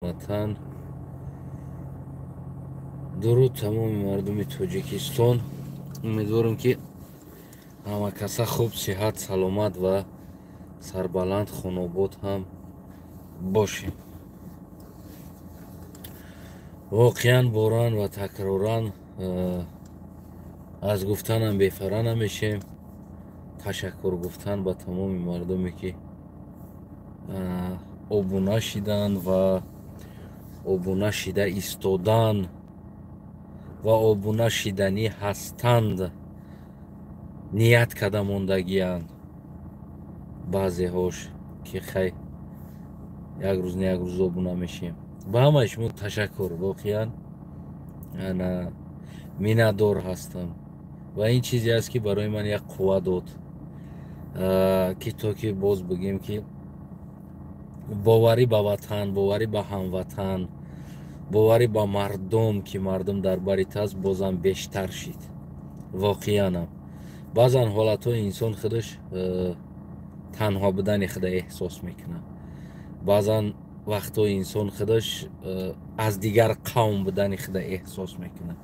Ватан, дуруд тамоми мардуми Тоҷикистон. Умедворам, ки ҳама каса хуб, сиҳат, саломат ва сарбаланд, хонобод ҳам бошем. Воқеан, боран ва такроран аз гуфтанам бефара намешем, ташаккур гуфтан ба тамоми мардуме, ки обуна шиданд ва обуна шида истодан ва обуна шиданӣ ҳастанд, ният карда мондагианд. Баъзеҳош ки хай, як рӯз не, як рӯз обуна мешем. Ба ҳамаи шумо ташаккур, воқеан ана миннатдор ҳастам. Ва ин чизе аст, ки барои ман як қувва дод, ки то ки боз бигем, ки боварӣ ба ватан, боварӣ ба ҳамватан, боварӣ ба мардум, ки мардум дар бари аст, бозам бештар шид. Воқеанам, баъзан ҳолатҳои инсон худаш танҳо будани худа эҳсос мекунад, баъзан вақтҳои инсон худаш аз дигар қавм будани худа эҳсос мекунад.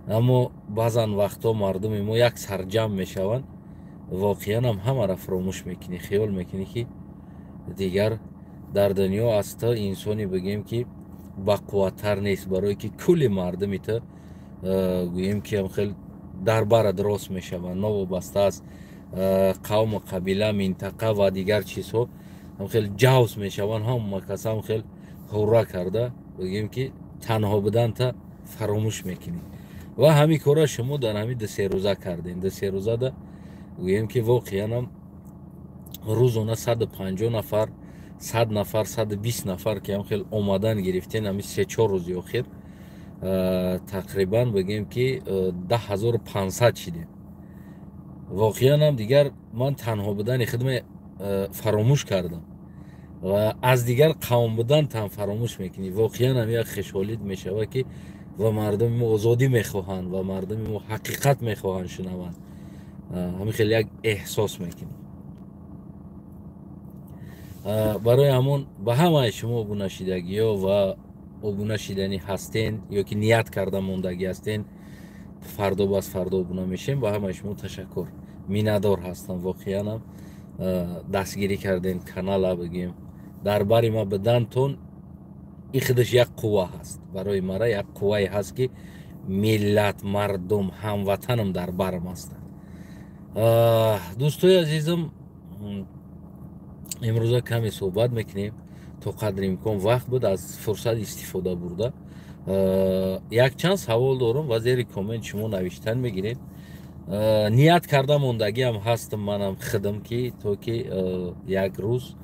Аммо баъзан вақтҳо мардуми мо як сарҷамъ мешаванд, воқеанам ҳамаро фуромӯш мекунӣ, хиёл мекунӣ, ки дигар дар дунё аз ту инсоне, бигем, ки бақувваттар нест, барое ки кулли мардуми ту гӯем, ки хел дар барат рост мешаванд, новобаста аз қавму қабила, минтақа ва дигар чизҳо, хел ҷавз мешаванд, ҳама касам хел ҳурра карда, бигем, ки танҳо буданта фаромӯш мекунӣ. Ва ҳамин корра шумо дар ҳамин 2-3 рӯза кардем. 2-3 рӯзада, гӯем, ки воқеанам рӯзона 150 нафар, 100 нафар, 120 нафар, ки ҳам хел омадан гирифтен. Ҳамин 3-4 рӯзи охир тақрибан, бигем, ки 10 500 шидем. Воқеанам дигар ман танҳо будани худме фаромӯш кардам ва аз дигар қавм будан там фаромӯш мекунӣ. Воқеанам як хушҳолит мешавад, ки ва мардуми мо озодӣ мехоҳанд ва мардуми мо ҳақиқат мехоҳанд шунаванд. Ҳамин хел як эҳсос мекунӣ. Барои ҳамон ба ҳамаи шумо обунашидагиҳо ва обуна шиданӣ ҳастен ё ки ният карда мондагӣ ҳастен, фардо бас фардо обуна мешем, ба ҳамаи шумо ташаккур, миннатдор ҳастам. Воқеанам дастгирӣ кардем канала, бигем, дар бари ма бидантон, и худаш як қувва ҳаст барои мара, як қуввае ҳаст, ки миллат, мардум, ҳамватанам дар барам ҳастанд. Дӯстои азизам, имрӯза каме суҳбат мекунем, то қадри имкон вақт буд, аз фурсат истифода бурда, якчанд савол дорам ва зери коммент шумо навиштан мегиред. Ният карда мондагиам ҳастам манам худам, ки то ки як рӯз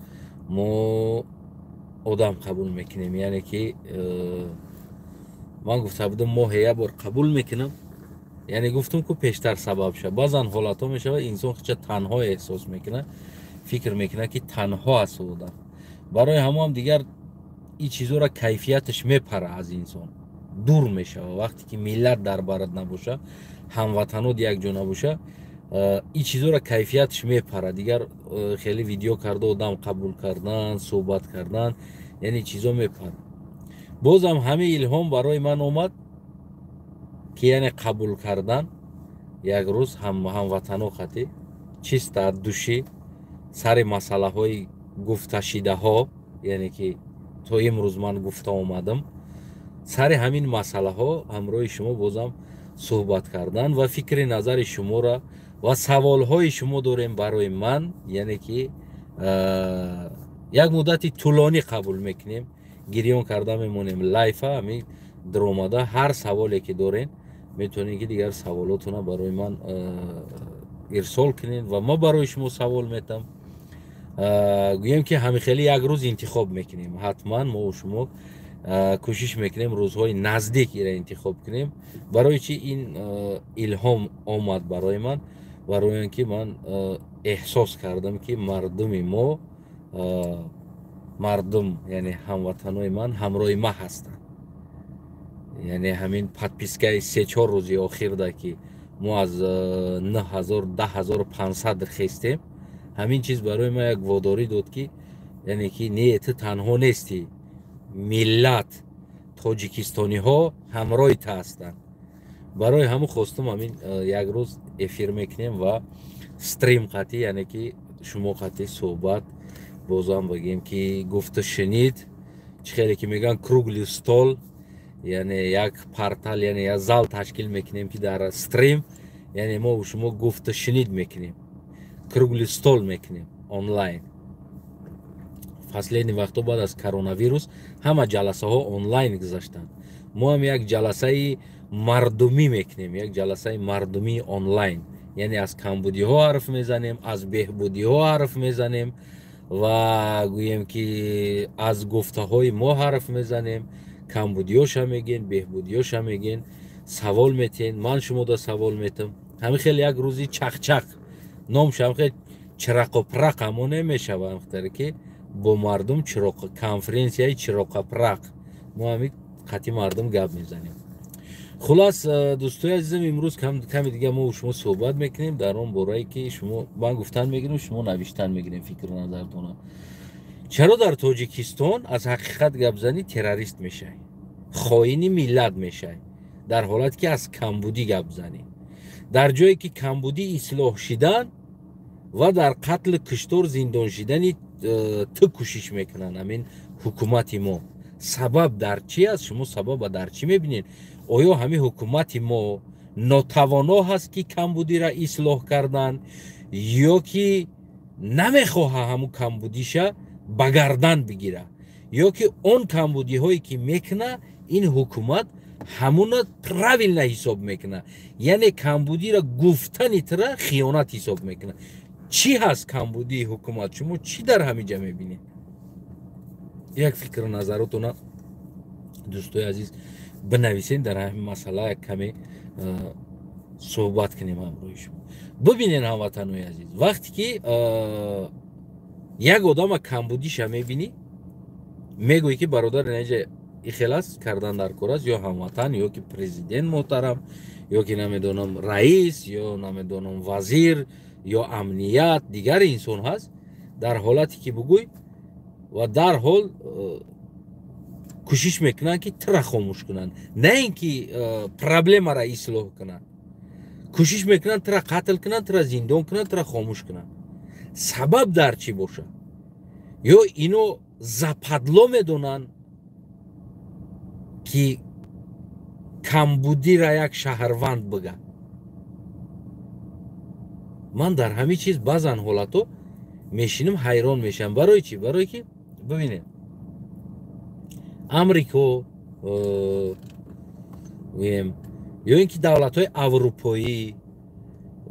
мо одам қабул мекунем, яъне ки ман гуфта будам, моҳе як бор қабул мекунам. Яъне гуфтум, ку пештар сабаб шава, баъзан ҳолатҳо мешавад, инсон худша танҳо эҳсос мекунад, фикр мекунад, ки танҳо аст одам. Барои ҳамоам дигар ин чизҳоро кайфияташ мепара, аз инсон дур мешавад. Вақте ки миллат дар барат набоша, ҳамватанот якҷо набоша, ин чизҳоро кайфияташ мепара. Дигар хеле видео карда, одам қабул кардан, суҳбат кардан, яъне чизҳо мепара. Бозам ҳамин илҳом барои ман омад, ки яъне қабул кардан як рӯз ҳамватано хати чиста от души, сари масъалаҳои гуфташидаҳо, яъне ки то имрӯз ман гуфта омадам, сари ҳамин масъалаҳо ҳамроҳи шумо бозам суҳбат кардан ва фикри назари шуморо ва саволҳои шумо дорем барои ман, яъне ки як муддати тӯлонӣ қабул мекунем, гирён карда мемонем лайфа. Ҳамин даромада ҳар саволе ки дорем, метавонед, ки дигар саволотона барои ман ирсол кунед ва ма барои шумо савол метам. Гӯем, ки ҳамин як рӯз интихоб мекунем, ҳатман мо шумо кӯшиш мекунем рӯзҳои наздик ира интихоб кунем. Барои чи ин илҳом омад барои ман? Барои он ки ман эҳсос кардам, ки мардуми мо, мардум, яъне ҳамватанои ман ҳамроҳи ма ҳастанд. Яъне ҳамин подпискаи 3-4 рӯзи охирда, ки мо аз 9000, 10 500 хестем, ҳамин чиз барои ман як водорӣ дод, ки яъне ки не, ту танҳо нестӣ. Миллат, тоҷикистониҳо ҳамроҳи та ҳастанд. Барои ҳамун хостум, ҳамин як рӯз эфир мекунем ва стрим қатӣ, яъне ки шумо қатӣ суҳбат, бозам бигем ки гуфту шунид, чӣ хеле ки мегӯянд, круглый стол, яъне як портал, яъне як зал ташкил мекунем, ки дар стрим, яъне мо шумо гуфту шунид мекунем, круглый стол мекунем онлайн. Последний вақтҳо, баъд аз коронавирус, ҳама ҷаласаҳо онлайн гузаштанд. Мо ҳам як ҷаласаи мардумӣ мекунем, як ҷаласаи мардумии онлайн, яъне аз камбудиҳо ҳарф мезанем, аз беҳбудиҳо ҳарф мезанем ва гӯем ки аз гуфтаҳои мо ҳарф мезанем, камбудиёша мегӯен, беҳбудиёша мегӯен, савол метиҳен, ман шумода савол метам. Ҳамин хел як рӯзи чақчақ номшам хел чирақопрақ ҳамо намешава, ҳамхтаре ки бо мардум конференсияи чироқапрақ, мо ҳамин қатъи мардум гап мезанем. Хулас, дӯстои азизам, имрӯз каме дига мо шумо суҳбат мекунем дар он борае, ки шумо ман гуфтан мегирем, шумо навиштан мегирем фикру назартона. Чаро дар Тоҷикистон аз ҳақиқат гап занӣ, террорист мешавӣ, хоини миллат мешавӣ, дар ҳолате ки аз камбудӣ гап занӣ, дар ҷое ки камбудӣ ислоҳ шидан ва дар қатлу киштор, зиндон шидани ту кӯшиш мекунанд ҳамин ҳукумати мо? Сабаб дар чӣ аст? Шумо сабаба дар чӣ мебинед? Оё ҳамин ҳукумати мо нотавоно ҳаст, ки камбудиро ислоҳ кардан, ё ки намехоҳа ҳамун камбудиша ба гардан бигира, ё ки он камбудиҳое ки мекуна ин ҳукумат, ҳамуна правильно ҳисоб мекуна, яъне камбудиро гуфтани тира хиёнат ҳисоб мекуна? Чӣ ҳаст камбудии ҳукумат? Шумо чӣ дар ҳамин ҷа мебинед? Як фикру назаротона, дӯстои азиз, бинависен. Дар ҳамин масъала як каме суҳбат кунем ҳамроҳи шумо. Бибинен, ҳамватанои азиз, вақте ки як одама камбудиша мебинӣ, мегӯӣ ки бародар, инаҷа ихел аст, кардан дар кор аст, ё ҳамватан, ё ки президент муҳтарам, ё ки намедонам, раис, ё намедонам, вазир, ё амният, дигар инсон ҳаст, дар ҳолате ки бугӯй ва дарҳол кӯшиш мекунанд, ки тира хомӯш кунанд, на ин ки проблемаро ислоҳ кунанд. Кӯшиш мекунанд тира қатл кунанд, тира зиндон кунанд, тира хомӯш кунанд. Сабаб дар чӣ бошад? Ё ино западло медонанд, ки камбудира як шаҳрванд бига? Ман дар ҳамин чиз баъзан ҳолатҳо мешинам, ҳайрон мешавам. Барои чӣ? Барое ки бибинед, Амрико гӯем, ё ин ки давлатҳои аврупоӣ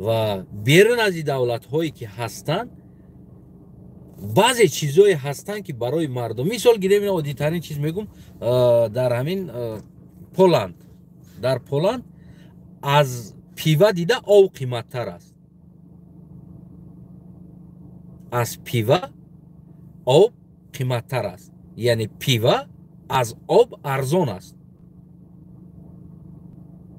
ва берун аз ин давлатҳое ки ҳастанд, баъзе чизҳое ҳастанд, ки барои мардум, мисол гирем, оддитарин чиз мегум, дар ҳамин Поланд, дар Поланд аз пива дида ов қиматтар аст. Аз пива об қиматтар аст, яъне пива аз об арзон аст.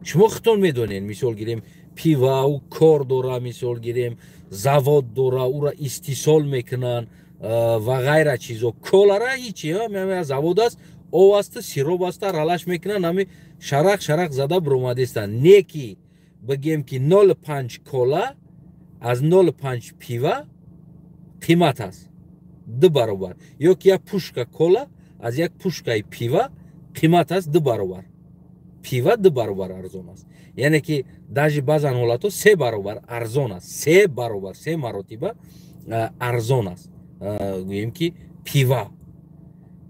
Шумо худтон медонед, мисол гирем, пива ӯ кор дора, мисол гирем, завод дора, ӯра истисол мекунанд ва ғайра чизо. Колара ҳичи, завод аст, ов аст, сироп аст, аралаш мекунанд, ҳами шарақ шарақ зада биромадестанд. Не ки бигем ки 0,5 кола аз 0,5 пива қимат аст ду баробар, ё ки як пушка кола аз як пушкаи пива қимат аст ду баробар. Пива ду баробар арзон аст, яъне ки даже баъзан ҳолатҳо се баробар арзон аст, се баробар, се маротиба арзон аст, гӯем ки, пива.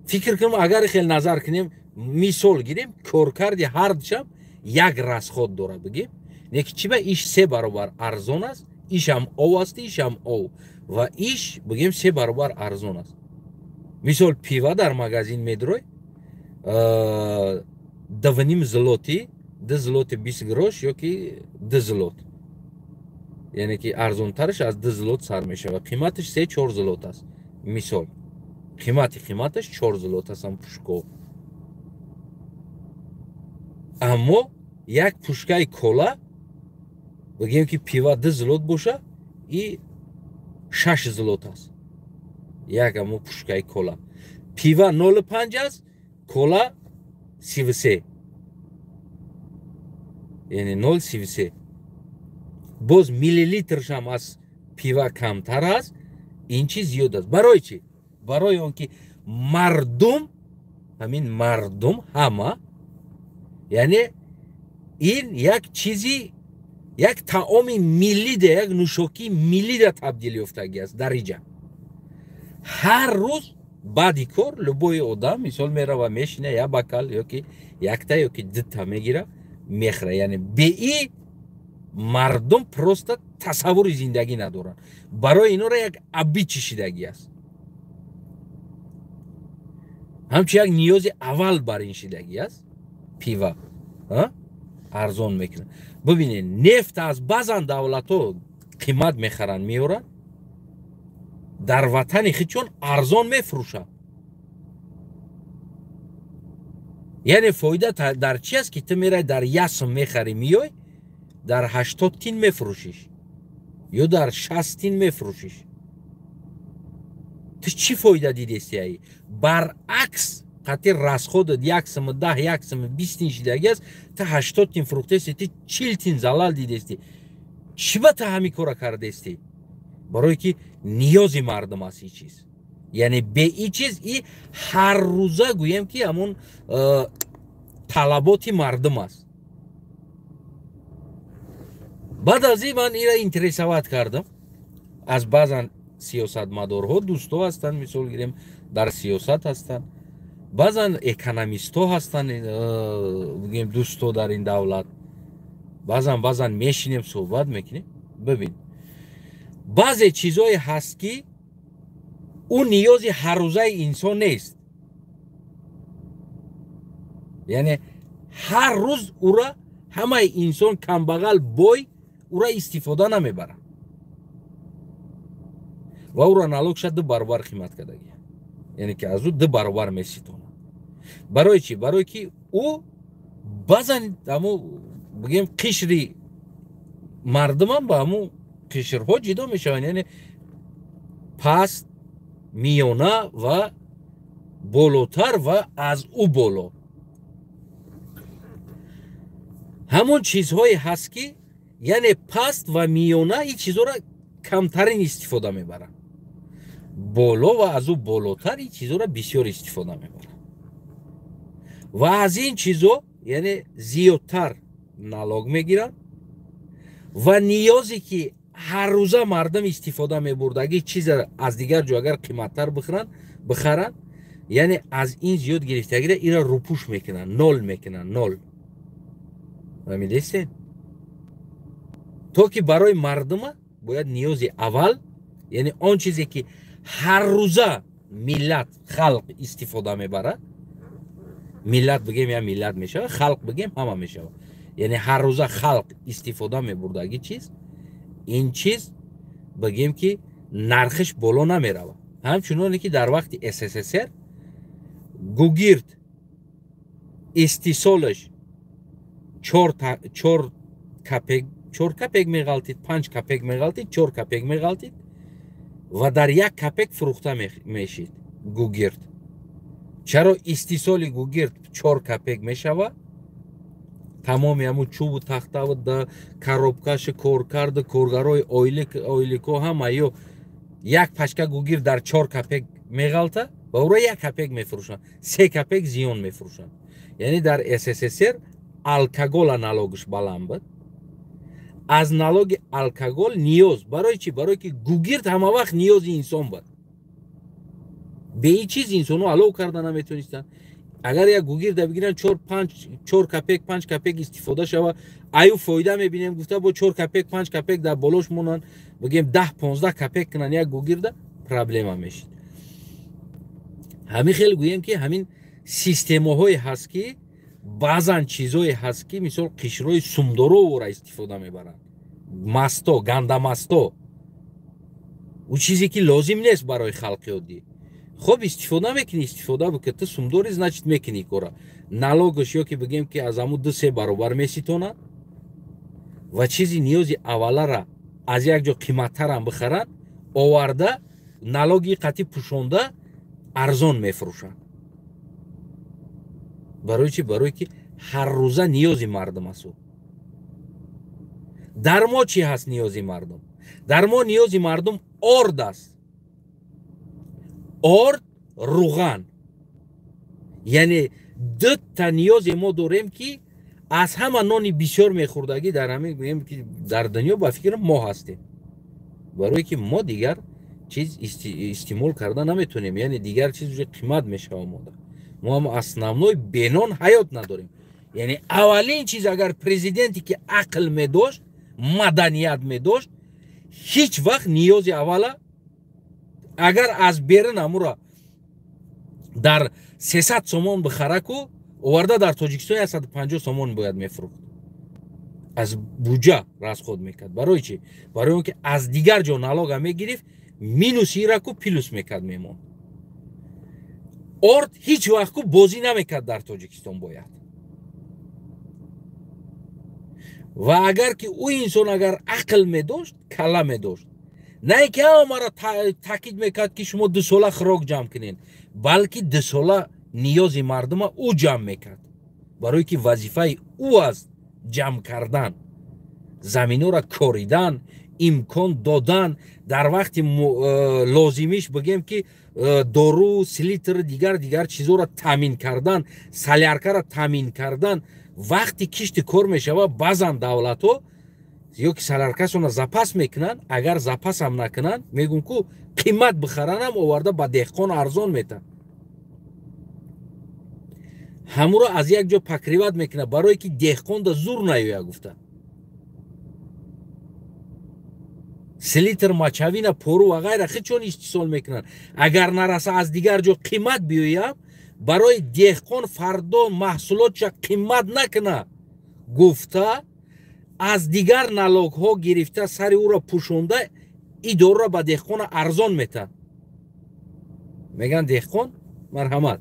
Фикр кунем, агар хел назар кунем, мисол гирем, коркарди ҳардушам як расход дора, бигем, не ки чиба иш се баробар арзон аст? Ишам ов аст, ишам ов, ва иш, бигем, се баробар арзон аст. Мисол, пива дар магазин медрой, 2,5 злоти, 2 злоти 20 грош ё ки 2 злот, яъне ки арзонтараш аз 2 злот сар мешавад, қиматаш 3-4 злот аст. Мисол, қиматаш 4 злот аст ам пушко. Аммо як пушкаи кола, бигем ки пива 2 злот боша, и 6 злот аст як амо пушкаи кола. Пива 0,5 аст. Кола 33, яъне 0,33. Боз миллилитршам аз пива камтар аст, ин чиз зиёд аст. Барои чӣ? Барои он ки мардум, ҳамин мардум ҳама, яъне ин як чизи, як таоми миллида, як нӯшокии миллида табдил ёфтагӣ аст дар иҷа. Ҳар рӯз баъди кор любой одам мисол мерава, мешина, як бокал ёки якта ёки дута мегира, мехӯра. Яъне беи мардум просто тасаввури зиндагӣ надоранд. Барои инора як аби чишидагӣ аст, ҳамчун як ниёзи аввал бар ин шидагӣ аст. Пива арзон мекунад. Бибинед, нефт аз баъзан давлатҳо қимат мехаранд, меоранд, дар ватани худшон арзон мефурӯшанд. Яъне фоида дар чи аст, ки ту мерай дар ясм мехарӣ, меёй дар 80 тин мефурӯшиш ё дар 60 тин мефурӯшиш. Ту чӣ фоида дидести? Аи баръакс қати расходат 1,10, 1,20 тин шидагӣ аст, ту 80 тин фурӯхтести, ту 40 тин залал дидести. Чӣ ба ту ҳамин кора кардести? Барое ки ниёзи мардум аст ин чиз. Яъне бе ин чиз и ҳаррӯза гӯем ки ҳамон талаботи мардум аст. Баъд аз ин ман ира интересовать кардам аз баъзан сиёсатмадорҳо, дӯстҳо ҳастанд, мисол гирем, дар сиёсат ҳастанд, баъзан экономистҳо ҳастанд, бигем, дӯстҳо дар ин давлат. Баъзан мешинем, суҳбат мекунем. Бибин, баъзе чизое ҳаст, ки ӯ ниёзи ҳаррӯзаи инсон нест. Яъне ҳар рӯз ӯра ҳамаи инсон, камбағал, бой, ӯра истифода намебарад ва ӯра налогша 2 баробар қимат кардагӣ, яъне ки аз ӯ 2 баробар меситонад. Барои чӣ? Барое ки ӯ баъзан ҳамо бигем қишри мардумам ба ҳамо қишрҳо ҷидо мешаванд, яъне паст, миёна ва болотар ва аз ӯ боло. Ҳамон чизҳое ҳаст, ки яъне паст ва миёна ин чизҳоро камтарин истифода мебаранд, боло ва аз ӯ болотар ин чизҳоро бисёр истифода мебаранд ва аз ин чизҳо яъне зиёдтар налог мегиранд ва ниёзе ки ҳаррӯза мардум истифода мебурдаги чиза аз дигар ҷо агар қиматтар бихаранд, яъне аз ин зиёд гирифтагиро ира рупӯш мекунанд, нол мекунанд, нол. Фаҳмидестед? То ки барои мардума бояд ниёзи аввал, яъне он чизе ки ҳаррӯза миллат, халқ истифода мебарад, миллат бигем я миллат мешавад, халқ бигем ҳама мешавад, яъне ҳаррӯза халқ истифода мебурдаги чиз, ин чиз бигем ки нархиш боло намеравад. Ҳамчуноне ки дар вақти СССР гугирд истисолаш 4 капек, 4 капек меғалтид, 5 капек меғалтид, 4 капек меғалтид ва дар 1 капек фурӯхта мешид гугирд. Чаро истисоли гугирд 4 капек мешавад? Тамоми ҳамун чӯбу тахтаву коробкашу коркарду коргарои ойлико ҳама ё як пачка гугирд дар 4 капек меғалта ва ӯро 1 капек мефурӯшанд, 3 капек зиён мефурӯшанд. Яъне дар СССР алкогола налогш баланд буд. Аз налоги алкогол ниёз барои чӣ? Барое ки гугирд ҳама вақт ниёзи инсон буд. Бе ин чиз инсонҳо алов карда наметонистанд. Агар як гугирда бигиранд 4 капек, 5 капек истифода шава, аю фоида мебинем гуфта бо 4 капек, 5 капек дар болош монанд, бигем 10-15 капек кунанд як гугирда, проблема мешид. Ҳамин хел гӯем ки ҳамин системаҳое ҳаст, ки баъзан чизое ҳаст, ки мисол қишрҳои сумдоровора истифода мебаранд, масто, гандамасто, ӯ чизе ки лозим нест барои халқи оддӣ. Хоб истифода мекунӣ, истифода бикун, ту сумдорӣ, значит мекунӣ кора. Налогаш ё ки бигем ки аз ҳамун 2-3 баробар меситонад ва чизи ниёзи аввалара аз як ҷо қиматтарам бихаранд, оварда налоги қатӣ пӯшонда арзон мефурӯшанд. Барои чи? Барое ки ҳаррӯза ниёзи мардум аст. Дар мо чӣ ҳаст ниёзи мардум? Дар мо ниёзи мардум орд аст. Орд, руған. Яъне дута ниёзе мо дорем, ки аз ҳама нони бисёр мехӯрдагӣ дар ҳамин, гӯем ки дар дунё, ба фикрам, мо ҳастем, барое ки мо дигар чиз истеъмол карда наметонем, яъне дигар чиз уже қимат мешава. Мода мо ҳам основной бенон ҳаёт надорем. Яъне аввалин чиз, агар президенте ки ақл медошт, маданият медошт, ҳеҷ вақт ниёзи аввала агар аз берун амура дар 300 сомон бихараку, оварда дар Тоҷикистон 150 сомон бояд мефурӯхт, аз буҷа расход мекард. Барои чӣ? Барои он ки аз дигар ҷо налога мегирифт, минус ираку плюс мекард, мемонд. Орд ҳеҷ вақт ку бозӣ намекард дар Тоҷикистон бояд. Ва агар ки ӯ инсон агар ақл медошт, калла медошт, на ин ки ҳама маро таъкид мекард, ки шумо 2 сола хӯрок ҷамъ кунед, балки 2 сола ниёзи мардума ӯ ҷамъ мекард, барое ки вазифаи ӯ аст ҷамъ кардан, заминҳоро коридан, имкон додан дар вақти лозимиш, бигем ки дору, селитра, дигар дигар чизҳоро таъмин кардан, соляркаро таъмин кардан. Вақти кишти кор мешава, баъзан давлатҳо ё ки соляркасона запас мекунанд, агар запасам накунанд, мегӯм ку, қимат бихаранам, оварда ба деҳқон арзон метаҳанд, ҳамуро аз як ҷо покрывать мекунад, барое ки деҳқонда зур наёя гуфта. Селитра, мочевина, пору ва ғайра хичон истисол мекунанд, агар нараса, аз дигар ҷо қимат биёям, барои деҳқон фардо маҳсулотша қимат накуна гуфта, аз дигар налогҳо гирифта, сари ӯро пӯшонда, и доруро ба деҳқона арзон метаҳанд. Мегӯянд: «Деҳқон, марҳамат».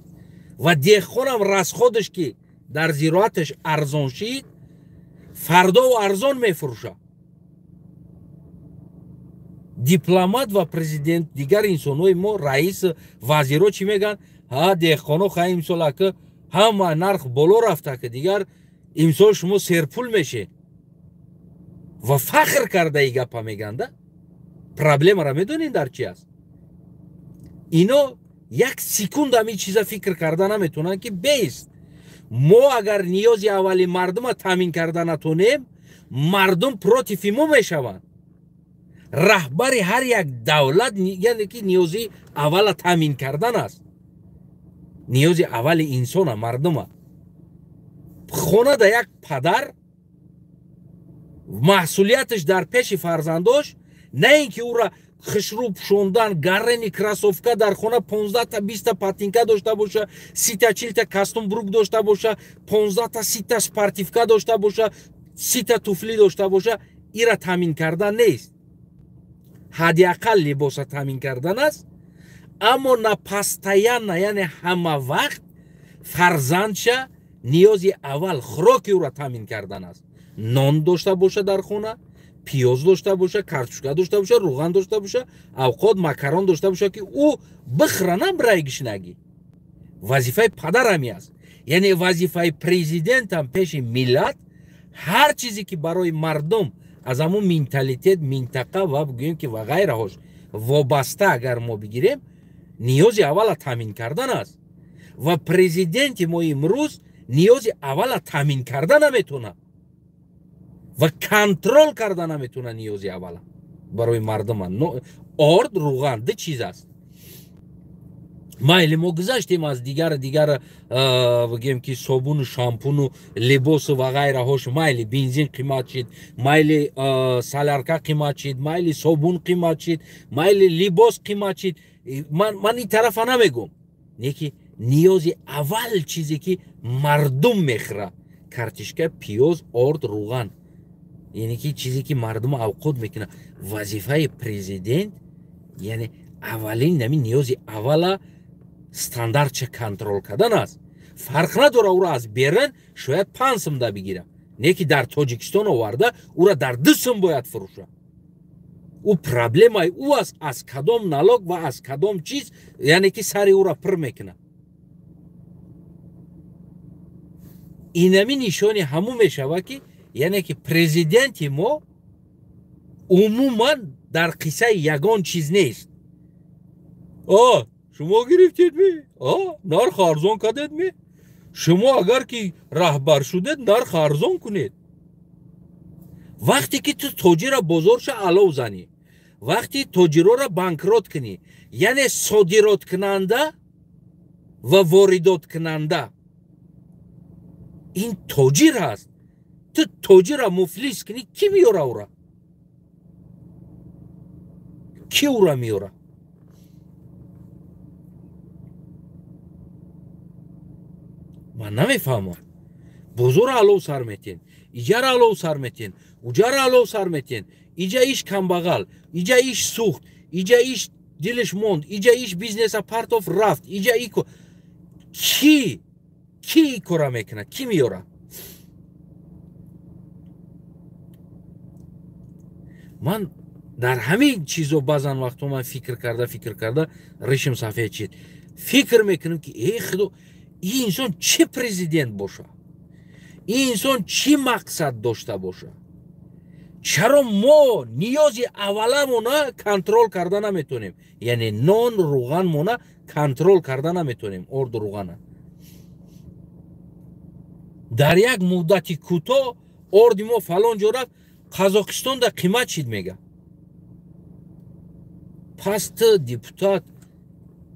Ва деҳқонам расходаш ки дар зироаташ арзон шид, фардо арзон мефурӯшад. Дипломат ва президент, дигар инсонҳои мо, раис, вазиро чӣ мегӯянд? Ҳа, деҳқоно, ха, имсол ака ҳама нарх боло рафта, ки дигар имсол шумо серпул мешед. Ва фахр карда и гапа меганда. Проблемаро медонед дар чи аст? Ино як секунд ҳамин чиза фикр карда наметавонанд, ки бест мо агар ниёзи аввали мардума таъмин карда натонем, мардум против мо мешаванд. Раҳбари ҳар як давлат, яъне ки ниёзи аввала таъмин кардан аст, ниёзи аввали инсона, мардума. Хонада як падар маҳсулияташ дар пеши фарзандош на ин ки ӯра хушрӯ пӯшондан, гарени кроссовка дар хона, 15та, 20та ботинка дошта боша, 30та, 40та костюм брюк дошта боша, 15та, 30та спортивка дошта боша, 30та туфли дошта боша, ира таъмин кардан нест. Ҳадди ақал либоса таъмин кардан аст, аммо на постоянно, яъне ҳама вақт фарзандша ниёзи аввал хӯроки ӯра таъмин кардан аст. Нон дошта боша дар хона, пиёз дошта боша, картошка дошта боша, рӯған дошта боша, авқот макарон дошта боша, ки ӯ бихӯра, набираи гишнагӣ. Вазифаи падар ҳами аст. Яъне вазифаи президентам пеши миллат ҳар чизе ки барои мардум аз ҳамун менталитет, минтақа ва бигӯем ки ва ғайраҳош вобаста агар мо бигирем, ниёзи аввала таъмин кардан аст. Ва президенти мо имрӯз ниёзи аввала таъмин карда наметавонад ва контрол карда наметавонад ниёзи аввала барои мардума. Орд, рӯған ду чиз аст. Майли, мо гузаштем аз дигар дигар, бигем ки собуну, шампуну, либосу ва ғайраҳош. Майли, бензин қимат шид, майли, солярка қимат шид, майли, собун қимат шид, майли, либос қимат шид. Ман ин тарафа намегӯм, не ки ниёзи аввал, чизе ки мардум мехӯра, картишка, пиёз, орд, рӯған, яъне ки чизе ки мардум авқот мекунад. Вазифаи президент, яъне аввалин нами ниёзи аввала стандартша контрол кардан аст. Фарқ надора, ӯро аз берун шояд 5 сумда бигира, не ки дар Тоҷикистон оварда ӯра дар 2 сум бояд фурӯша. Ӯ проблемаи ӯ аст, аз кадом налог ва аз кадом чиз, яъне ки сари ӯра пур мекунад. Инами нишони ҳамун мешавад, ки яъне ки президенти мо умуман дар қиссаи ягон чиз нест. О, шумо гирифтед ми? О, нарх арзон кардед ми? Шумо агар ки раҳбар шудед, нарх арзон кунед. Вақте ки ту тоҷира бозорша алов занӣ, вақте тоҷирора банкрот кунӣ, яъне содироткунанда ва воридоткунанда ин тоҷир ҳаст. Ту тоҷира муфлис кунӣ, кӣ меёра ӯра? Кӣ ӯра меёра? Ман намефаҳмам. Бозора алов сар метен, иҷара алов сар метен, уҷара алов сар метен, иҷа иш камбағал, иҷа иш сӯхт, иҷа иш дилаш монд, иҷа иш бизнеса партоф рафт, иҷа ико. Кӣ кӣ ин кора мекунад? Кӣ меёра? Ман дар ҳамин чизо баъзан вақтҳо ман фикр карда ришм сафед шид. Фикр мекунам, ки эй худо, ин инсон чӣ президент боша? Ин инсон чӣ мақсад дошта боша? Чаро мо ниёзи авваламона контрол карда наметонем? Яъне нон руғанмона контрол карда наметонем, орду руғана. Дар як муддати кӯтоҳ орди мо фалон ҷо рафт, Қазоқистонда қимат шид мега. Пас ту депутат,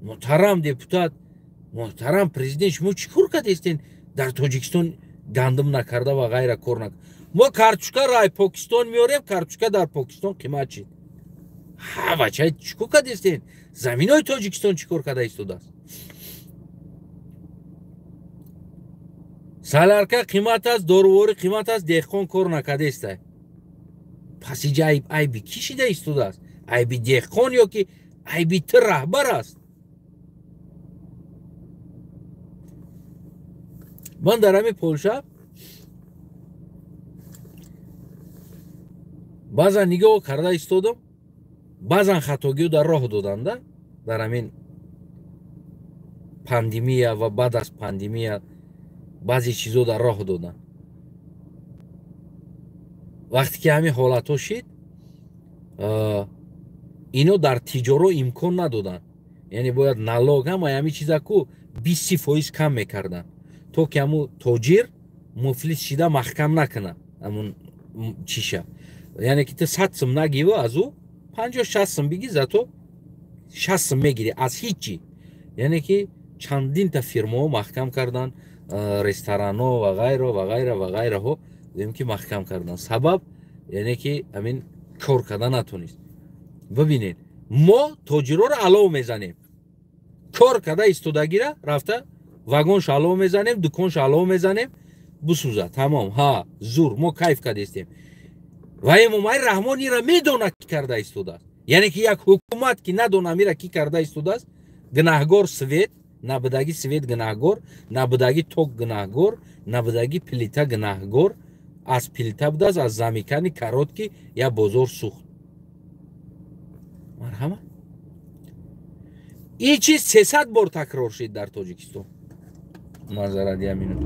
муҳтарам депутат, муҳтарам президент, шумо чӣ кор кардестен дар Тоҷикистон гандум накарда ва ғайра кор накарда? Мо картошкаро ай Покистон меорем, картошка дар Покистон қимат шид. Ҳа, бача, чӣ кор кардестен? Заминои Тоҷикистон чӣ кор карда истодааст? Саларка қимат аст, доруворӣ қимат аст, деҳқон кор накардеста. Пас иҷа айби кӣ шида истодааст? Айби деҳқон ё ки айби ту раҳбар аст? Ман дар ҳамин Полша баъзан нигоҳ карда истодам, баъзан хатогиҳо дар роҳ доданда дар ҳамин пандемия ва баъд аз пандемия баъзе чизо дар роҳ доданд. Вақте ки ҳамин ҳолатҳо шид, ино дар тиҷоро имкон надоданд. Яъне бояд налог ҳама ҳамин чиза ку 20% кам мекарданд, то ки ҳамун тоҷир муфлис шида маҳкам накунад ҳамун чиша. Яъне ки ту 100 сум нагиву аз ӯ 50-60 сум бигӣ, зато 60 сум мегирӣ аз ҳеҷ чӣ. Яъне ки чандинта фирмаҳо маҳкам карданд, ресторанҳо ва ғайро ва ғайра ва ғайраҳо гӯем ки маҳкам карданд. Сабаб яъне ки ҳамин кор карда натонист. Бибинед, мо тоҷироро алов мезанем, кор карда истодагира рафта вагонш алов мезанем, дуконш алов мезанем, бисӯза, тамом. Ҳа, зур, мо кайф кардестем. Ва Эмомалӣ Раҳмон ира медонад, ки карда истодааст. Яъне ки як ҳукумат ки надонам ира ки карда истодааст, гунаҳгор свет, набудаги свет гунаҳгор, набудаги ток гунаҳгор, набудаги плита гунаҳгор, аз плита будааст, аз замикани каротки я бозор сӯхт. Марҳамат. Ин чиз 300 бор такрор шид дар Тоҷикистон. Манзара дия минут.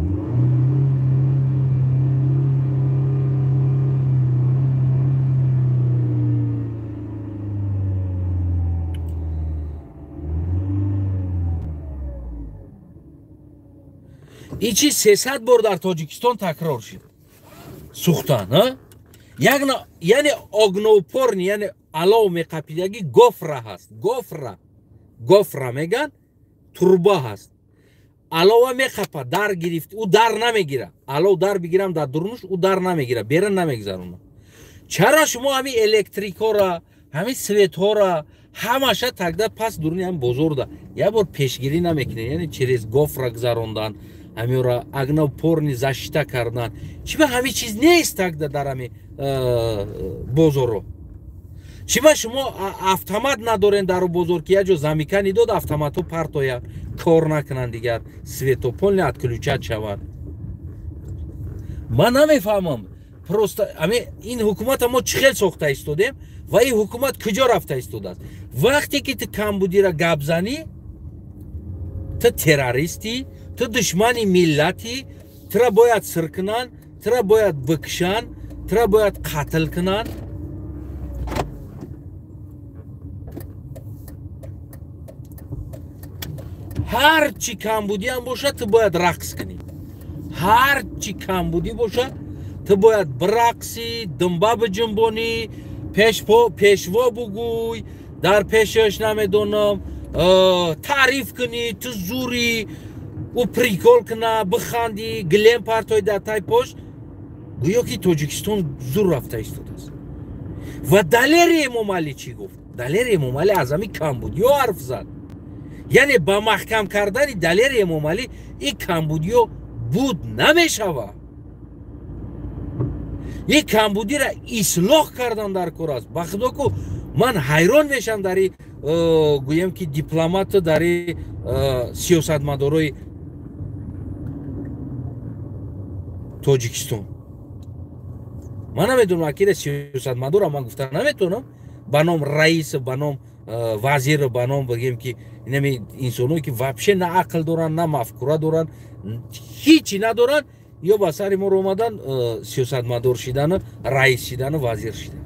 Ин чиз 300 бор дар Тоҷикистон такрор шид. Сӯхтан, а? Яъне огноупорни, яъне алов меқапидаги гофра ҳаст. Гофра. Гофра меган, турба ҳаст. Алова меқапа, дар гирифт, ӯ дар намегира. Алов дар бигирам дар дурнуш, ӯ дар намегира, берун намегзаронад. Чаро шумо ҳамин электрикҳоро, ҳамин светҳоро ҳамаша тагда пас дуруни ҳам бозорда як бор пешгирӣ намекунед, яъне через гофра гузарондан, ҳаминро огнеупорни защита кардан. Чӣ ба ҳамин чиз нест тагда дар ҳамин бозоро? Чӣ ба шумо автомат надорен дар бозор, ки як ҷо замикани дод, автоматҳо партоянд, кор накунанд, дигар светополни отключать шаванд? Ман намефаҳмам. Просто ин ҳукумата мо чӣ хел сохта истодем ва ин ҳукумат куҷо рафта истодааст? Вақте ки ту камбудира гап занӣ, ту террористӣ, ту душмани миллатӣ, Тура бояд сир кунанд, тура бояд бикушанд, тура бояд қатл кунанд. Ҳар чӣ камбудиам бошад, ту бояд рақс кунӣ. Ҳар чӣ камбудӣ бошад, ту бояд бирақсӣ, думба биҷунбонӣ, пешво бугӯй, дар пешаш намедонам таъриф кунӣ, ту зурӣ, ӯ прикол куна, бихандӣ, гилем партои дар тай пош. Гӯё ки Тоҷикистон зур рафта истодааст. Ва Далери Эмомалӣ чӣ гуфт? Далери Эмомалӣ аз ҳамин камбудиё ҳарф зад. Яъне ба маҳкам кардани Далери Эмомалӣ ин камбудиё буд намешавад. Ин камбудиро ислоҳ кардан дар кор аст. Ба худо ку ман ҳайрон мешавам дар гӯем ки дипломату дар сиёсатмадорои Тоҷикистон. Ман намедонам, акида сиёсатмадора ман гуфта наметавонам, ба ном раис, ба ном вазир, ба ном бигем ки инами инсоное ки вообще на ақл доранд, на мафкура доранд, ҳичи надоранд, ё ба сари моро омадан сиёсатмадор шидану, раис шидану, вазир шидан.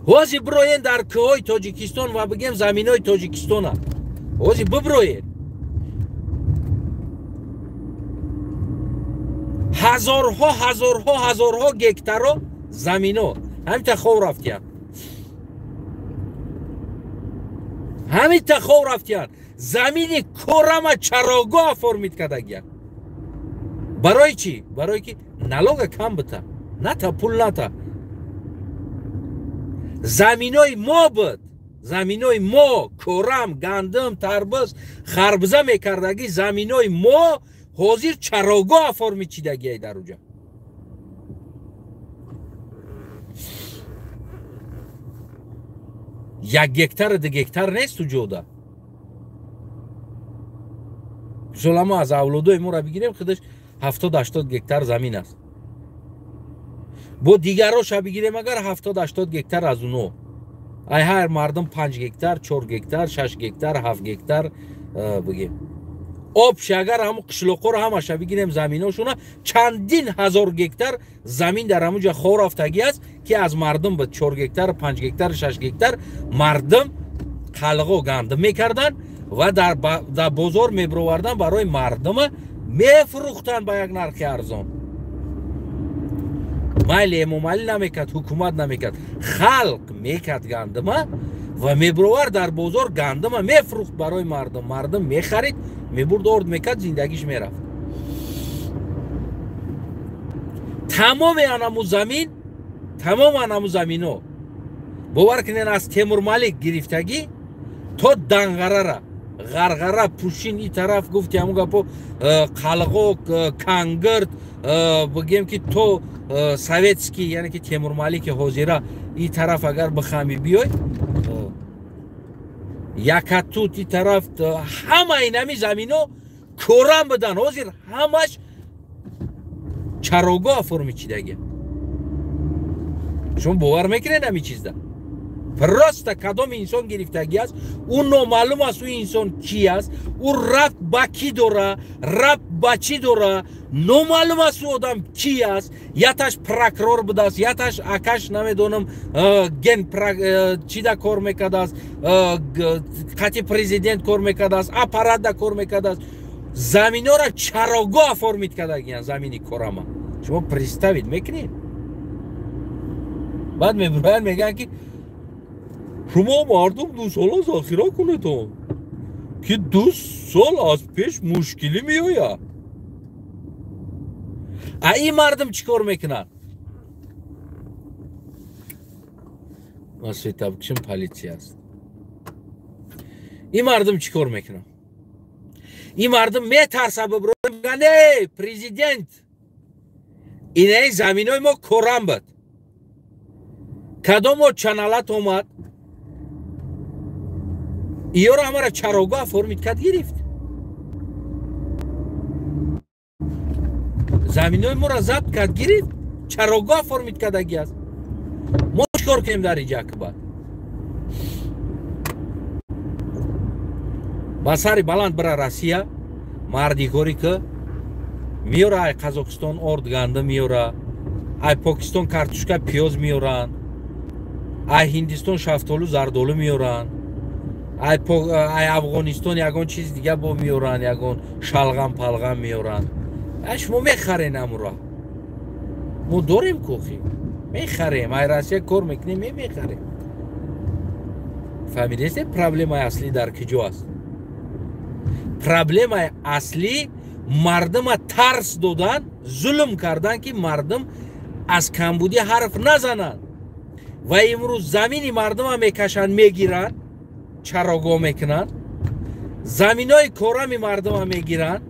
Ҳозир бироен дар кӯҳҳои Тоҷикистон ва бигем заминҳои Тоҷикистона. Ҳозир биброен. Ҳазорҳо, ҳазорҳо, ҳазорҳо гектаро замино ҳамита хов рафтиянд. Ҳамита хов рафтиянд. Замини корама чарогоҳ оформид кардагиянд. Барои чӣ? Барое ки налога кам бита, ната пул ната. Заминои мо буд, заминои мо, корам, гандум, тарбуз, харбуза мекардагӣ заминои мо ҳозир чарогоҳ оформид чидагиай дар уҷа. Як гектар, ду гектар нест уҷода. Мисол мо аз авлодои моро бигирем, худаш 70-80 гектар замин аст. Бо дигароша бигирем агар 70-80 гектар аз уно. Ай ҳар мардум 5 гектар, 4 гектар, 6 гектар, 7 гектар бигем. Обши агар ҳамун қишлоқҳоро ҳамаша бигирем заминошона, чандин ҳазор гектар замин дар ҳамун ҷо хор рафтагӣ аст, ки аз мардум ба 4 гектар, 5 гектар, 6 гектар мардум қалғо гандум мекарданд ва дар бозор мебироварданд, барои мардума мефурӯхтанд ба як нархи арзон. Майли Эмомалӣ намекард, ҳукумат намекард, халқ мекард гандума ва мебировард дар бозор гандума мефурӯхт барои мардум. Мардум мехарид, мебурд, орд мекард, зиндагиш мерафт. Тамоми анаму замин, тамоми анаму замино бовар кунед, аз Темурмалик гирифтагӣ то Данғарара, Ғарғара, Пушин, и тараф гуфти ҳамун гапо, Қалғо, Кангирд, бигем ки то Советский, яъне ки Темурмалики ҳозира и тараф агар бихами биёй, Якатут и тараф, ҳама инами замино корам будан. Ҳозир ҳамаш чарогоҳ оформи чидагия. Шумо бовар мекунед ҳамин чизда? Просто кадом инсон гирифтагӣ аст, ӯ номаълум аст, ӯ инсон ки аст, ӯ рабт ба кӣ дора, рабт ба чӣ дора, номаълум аст ӯ одам ки аст. Яташ прокурор будааст, яташ акаш намедонам ген чида кор мекардааст, қати президент кор мекардааст, аппаратда кор мекардааст. Заминора чарогоҳ оформид кардагиянд, замини корама. Шумо представить мекунед? Баъд мебироянд мегӯянд ки шумо мардум 2 сола захира кунедон, ки 2 сол аз пеш мушкилӣ меояд. А ин мардум чӣ кор мекунад? Ман светабкишим полиция аст. Ин мардум чӣ кор мекунад? Ин мардум метарса, бибироянд, мегӯянд: эй президент, инаи заминои мо корам буд, кадом мо чаналат омад, иёро ҳамаро чарогоҳ оформид кард, гирифт, заминои моро забт кард, гирифт, чарогоҳ оформид кардагӣ аст. Мо чӣ кор кунем дар инҷа акбар? Ба сари баланд бира Россия, Мардикорӣ ки меёра, ай Қазоқистон орд гандум меёра, ай Покистон картошка пиёз меёранд, ай Ҳиндистон шафтолу зардолу меёранд, ай Афғонистон ягон чиз дига бо меёранд, ягон шалғам палғам меёранд. Ай шумо мехарен амура. Мо дорем кохи. Мехарем, ай Россия кор мекунем, мехарем. Фаҳмидед, проблемаи аслӣ дар куҷо аст? Проблемаи аслӣ мардума тарс додан, зулм кардан, ки мардум аз камбудӣ ҳарф назананд. Ва имрӯз замини мардума мекашанд, мегиранд, чарогоҳ мекунанд, заминои корами мардума мегиранд.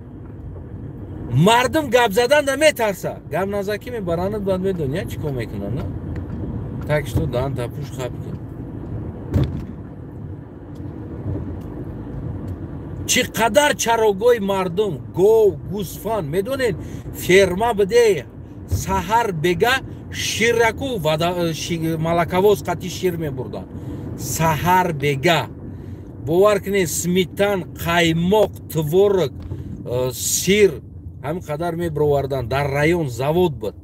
Мардум гап заданда метарса. Гап назакӣ мебаранд, баъд медонӣ чӣ кор мекунанд, на? Так что дан тапуш хаб кун. Чӣ қадар чарогоҳи мардум, гов, гӯсфанд, медонед, ферма биде, саҳар бега шираку малакавоз қати шир мебурданд. Саҳар бега. Бовар кунед, сметан, қаймоқ, творог, сир ҳамин қадар мебироварданд. Дар район завод буд.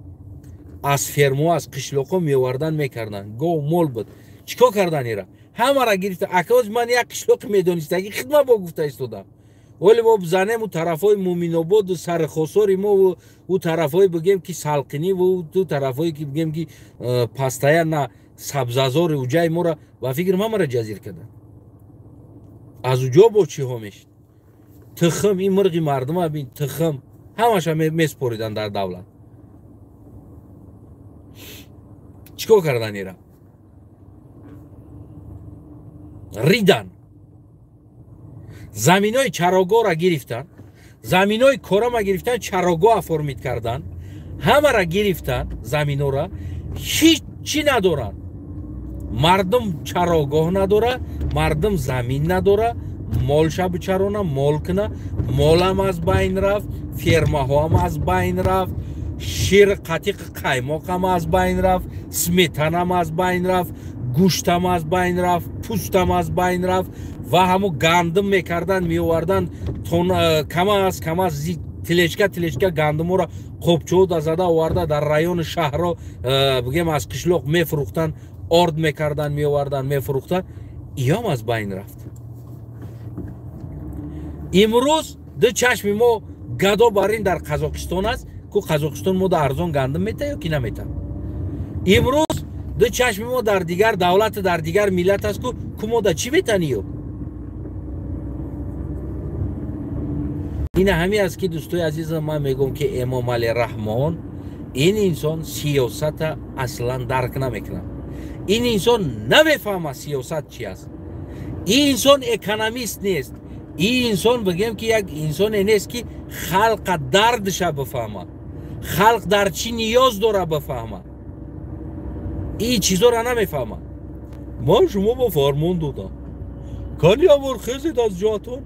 Аз фермо, аз қишлоқҳо меовардан, мекарданд. Гов, мол буд. Чӣ кор кардан ира? Ҳамара гирифта. Акоз ман як қишлоқи медонистагӣ хидмат бо гуфта истодам. Вале мо бизанем у тарафҳои Муминободу Сарихосори мо, у тарафҳои бигем ки Салқинӣ ва ту тарафҳое ки бигем ки пастая на сабзазори уҷаи мора ба фикрам ҳамара ҷазир карданд. Аз уҷо бо чиҳо мешид? Тухм, ин мирғи мардума бин, тухм ҳамаша месупориданд дар давлат. Чӣ кор кардан ира? Ридан. Заминои чарогоҳро гирифтанд, заминои корама гирифтанд, чарогоҳ оформид карданд, ҳамара гирифтанд заминора, ҳеҷ чӣ надоранд. Мардум чарогоҳ надора, мардум замин надора, молша бичарона, мол куна, молам аз байн рафт, фермаҳоам аз байн рафт, шир, қатиқ, қаймоқам аз байн рафт, сметанам аз байн рафт, гӯштам аз байн рафт, пӯстам аз байн рафт. Ва ҳамун гандум мекарданд, меоварданд, камаз камаз телечка телечка гандуморо қопчода зада оварда дар райони шаҳрҳо, бигем аз қишлоқ мефурӯхтанд, орд мекарданд, меоварданд, мефурӯхтанд. Иём аз байн рафт. Имрӯз ду чашми мо гадо бар ин дар Қазоқистон аст, ку Қазоқистон мо да арзон гандум мета ё ки намета? Имрӯз ду чашми мо дар дигар давлат, дар дигар миллат аст, ку мо да чӣ метаниё? Ин ҳамин аст ки дӯстои азизам, ман мегӯям ки Эмомалӣ Раҳмон ин инсон сиёсата аслан дарк намекунад. Ин инсон намефаҳмад сиёсат чи аст. Ин инсон экономист нест. Ин инсон бигем ки як инсоне нест ки халқа дардша бифаҳмад, халқ дар чӣ ниёз дора бифаҳмад. Ин чизоро намефаҳмад. Ман шумо ба фармон додам, кани аввал хезед аз ҷоатон,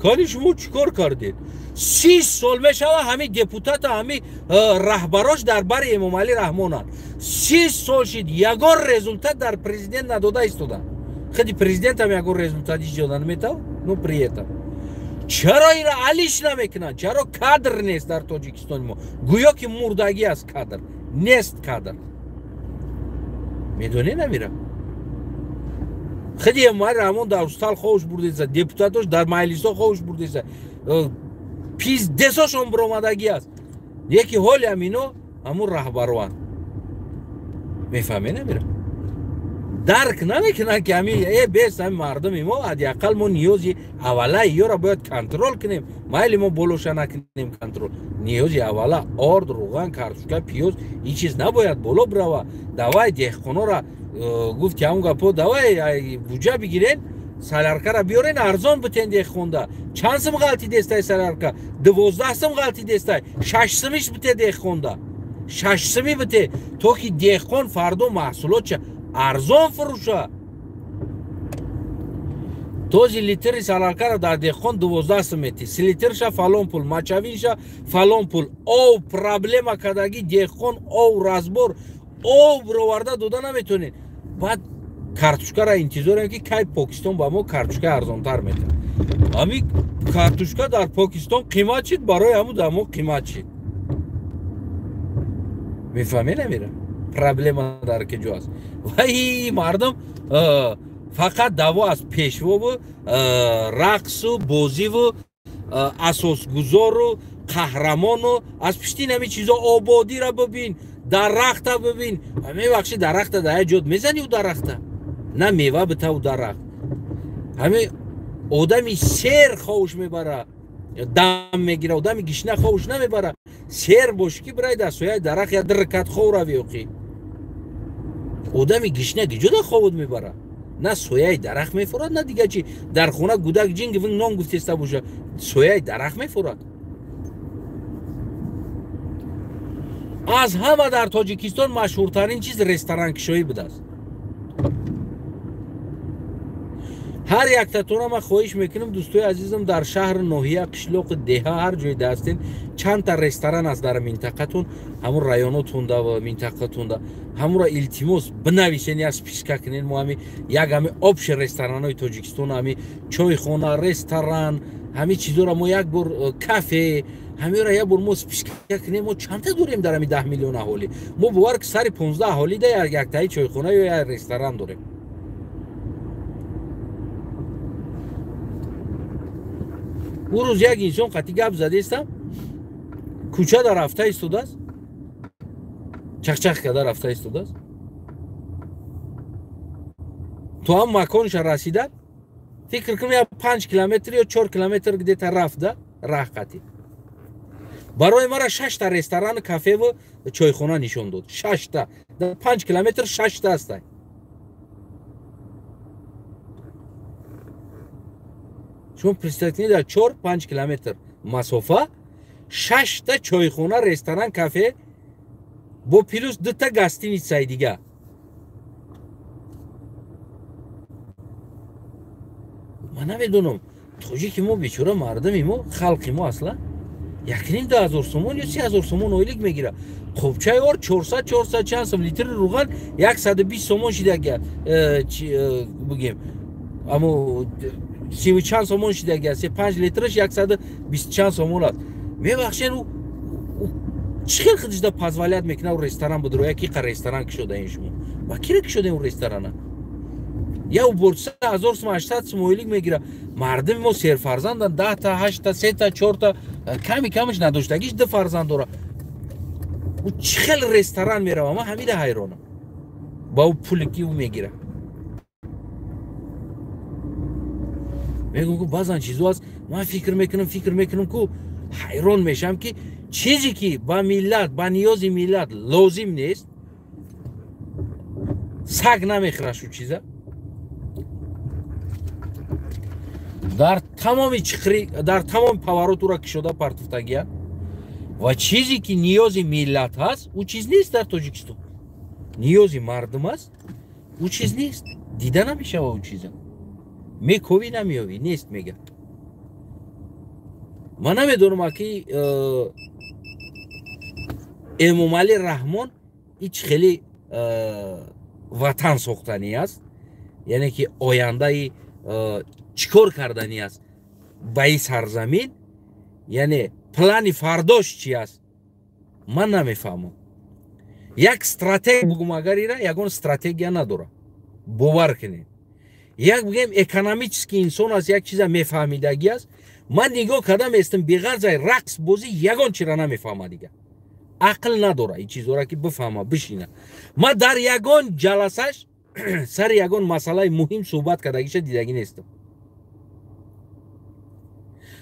кани шумо чӣ кор кардед? 30 сол мешава ҳамин депутата, ҳамин раҳбарош дар бари Эмомалӣ Раҳмонанд. 30 сол шид, ягон результат дар президент надода истода. Худи президентам ягон результат ҳеҷ дода наметавонад, но при этом. Чаро инро алиш намекунанд? Чаро кадр нест дар Тоҷикистони мо? Гӯё ки мурдагӣ аст кадр. Нест кадр. Медонед намира? Худи Эмомалӣ Раҳмон дар устал ховуш бурдеса, депутатош дар маҷлисҳо ховуш бурдеса, пиздесошон биромадагӣ аст. Яки ҳоли ҳам ино ҳамун раҳбароанд. Мефаҳмед намира? Дарк намекунанд ки ҳамин бес ҳамин мардуми мо ҳадди ақал мо ниёзи аввалаи ёро бояд контрол кунем. Майли мо болоша накунем контрол. Ниёзи аввала орд, рӯған, картошка, пиёз, ин чиз набояд боло бирава. Давай деҳқонора гуфти ҳамун гапо, давай буҷа бигирен, саляркара биёрен, арзон битен деҳқонда. Чанд сум ғалти дестай салярка? 12 сум ғалти дестай. 6 сумиш бите деҳқонда. 6 суми бите, то ки деҳқон фардо маҳсулотша арзон фурӯша. Този литри саляркара дар деҳқон 12 сум мети, литрша фалон пул, мачавинша фалон пул. Ов проблема кадаги деҳқон, ов разбор, ов бироварда дода наметонед. Баъд картошкара интизорем ки кай Покистон ба мо картошка арзонтар метиҳад. Ҳами картошка дар Покистон қимат шид, барои ҳаму дар мо қимат шид. Мефаҳмед намера? Проблема дар куҷо аст? Вай мардум фақат даъво аз пешвову рақсу бозиву асосгузору қаҳрамону аз пишти ин ҳами чизо. Ободира бибин, дарахта бибин. Мебахши, дарахта дар як ҷод мезани, ӯ дарахта на мева бита, ӯ дарахт. Ҳами одами сер ховуш мебара, дам мегира, одами гишна ховуш намебара. Сер бошӣ ки бирай дар сояи дарахт я диркат хов рави оқи. Одами гишна гиҷода ховуд мебара? На сояи дарахт мефурад, на дига чи. Дар хона гудак ҷинг винг нон гуфтеста боша, сояи дарахт мефурад. Аз ҳама дар Тоҷикистон машҳуртарин чиз ресторанкушоӣ будааст. Ҳар яктатона ман хоҳиш мекунам, дӯстои азизам, дар шаҳр, ноҳия, қишлоқи, деҳа, ҳар ҷойда ҳастен, чандта ресторан аст дар минтақатон, ҳамун районотонда ва минтақатонда, ҳамуро илтимос бинависен, як списка кунен. Мо ҳами як ҳами общий ресторанҳои Тоҷикистон, ҳами чойхона, ресторан, ҳами чизоро мо як бор, кафе, ҳамиро як бор мо списка кунем. Мо чандта дорем дар ҳами 10 миллион аҳолӣ? Мо бовар ки сари 15 аҳолида яктаи чойхона ё як ресторан дорем. Ӯ рӯз як инсон қатъи гап задестам, кӯча дар рафта истодааст, чахчах карда рафта истодааст. То ҳам маконша расида, фикр кунам, як 5 километр ё 4 километр где-то рафта раҳ қатъи. Барои мара 6та ресторану, кафеву чойхона нишон дод. 6та дар 5 километр 6та ҳастай. Шумо представь кунед, дар 4-5 километр масофа 6та чойхона, ресторан, кафе бо плюс 2та гостиницаи дига. Ман намедонам, тоҷики мо бечора, мардуми мо, халқи мо аслан 1,5 2000 сомон ё 3000 сомон ойлик мегирад. Қобчаи ор 400, 400 чанд сом, литри руған 120 сомон шидага, бигем, амо 30 чанд сомон шидага, 3-5 литраш 120 чанд сомон аст. Мебахшен, ӯ чӣ хел худашда позволять мекунад ӯ ресторан будро? Яки қа ресторан кушодаин шумо? Ба кира кушодаин ӯ ресторана? Я уборчиса 1000 сом, 800 сом ойлик мегирад. Мардуми мо серфарзандан, 10та, 8та, 3та, 4та, ками камаш надоштагиш 2 фарзанд дорад. Ӯ чӣ хел ресторан мерава? Ман ҳамида ҳайронам ба ӯ пуле ки ӯ мегирад. Мегӯм, ку баъзан чизо аст, ман фикр мекунам, фикр мекунам, ку ҳайрон мешавам, ки чизе ки ба миллат, ба ниёзи миллат лозим нест, саг намехӯрад шу чиза. Дар тамоми чиқри, дар тамоми поворот ӯра кушода партуфтагия. Ва чизе ки ниёзи миллат ҳаст, ӯ чиз нест дар Тоҷикистон. Ниёзи мардум аст, ӯ чиз нест, дида намешава ӯ чиза. Мековӣ намеёвӣ, нест мега. Ман намедонам, ки Эмомалӣ Раҳмон ҳеҷ хеле ватан сохтанӣ аст, яъне ки ояндаи чӣ кор карданӣ аст ба ин сарзамин, яъне плани фардош чи аст, ман намефаҳмам. Як стратегия бугум, агар ира ягон стратегия надорад, бовар кунед. Як бигем, экономический инсон аст, як чиза мефаҳмидагӣ аст. Ман нигоҳ кардам естам, беғарзаи рақс бозӣ ягон чира намефаҳма дига. Ақл надора ин чизора ки бифаҳма, бишина. Ман дар ягон ҷаласаш сари ягон масъалаи муҳим суҳбат кардагиша дидагӣ нестам.